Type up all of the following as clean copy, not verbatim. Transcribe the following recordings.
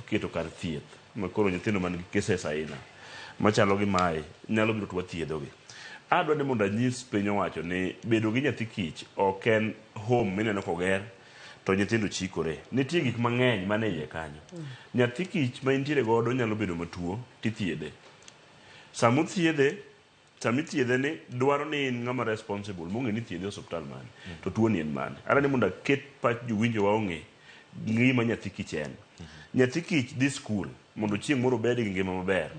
Keto kar thieth ma koro nyithindo man gi cases aina machalo gi mae nyalo biro to wathiedhogi. Adwa ni mondo anyis piny owacho ni bedo gi nyathi kich ok en home mineno koger to nyithindo chikore. Nitie gik mang'eny man e iye kanyo. Nyathi kich ma intiere godo nyalo bedo matuo tithiedhe. Sama othiedhe, sama ithiedhe ni dwaro ni in ng'ama responsible mong'e ni ithiedhe e osiptal mane to tuo ni en mane. Adwa ni mondo aket pach jowinjowa ong'e gima nyathi kich en. Nyathi kich dhi skul mondo chieng' moro obed gi ngima maber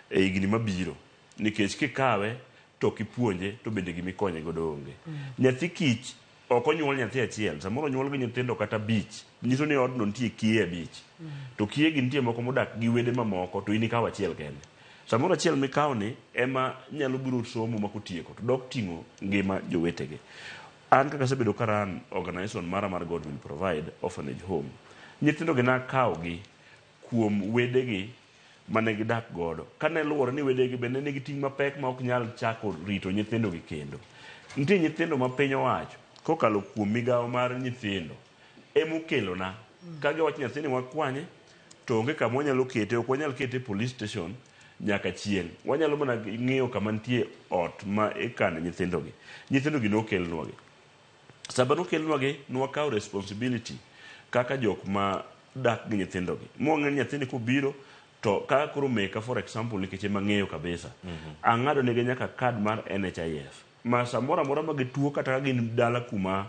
e higni mabiro nikech kikawe to ok ipuonje to bende gima ikonye godo onge. Nyathi kich ok onyuol nyathi achiel, samoro onyuol gi nyithindo kata abich, nyiso ni odno nitie kiye abich. To kiye gi nitie moko modak gi wede mamoko to in ikawo achiel kende. Samoro achiel mikawo ni ema nyalo biro somo ma kotieko to dok ting'o ngima jowetege. An kaka asebedo ka run organization mara mar God Will Provide Orphanage Home, nyithindo gi nakawo gi kuom wedegi mane gidak godo. Kane luwore ni wedegi bende nigi ting' mapek ma ok nyal chako rito nyithindo gi kendo. Nitie nyithindo ma piny owacho kokalo kuom migawo mar nyithindo emokelona ka giwacho nyathini wakwanye to onge kama wanyalo kete, ok wanyal kete e police station nyaka chieng'. Wanyalo mana ng'iyo kama nitie ot ma ikane nyithindogi. Nyithindogi nokelnwagi. Sama nokelnwagi, nwakawo responsibility kaka jok ma dak gi nyithindogi. Mwang'eyo ni nyathini kobiro to kaka koro meka for example nikech ema ang'eyo kabisa. Ang'ado negi nyaka card mar NHIF ma samoro amora ma gituo kata ka gin dala kuma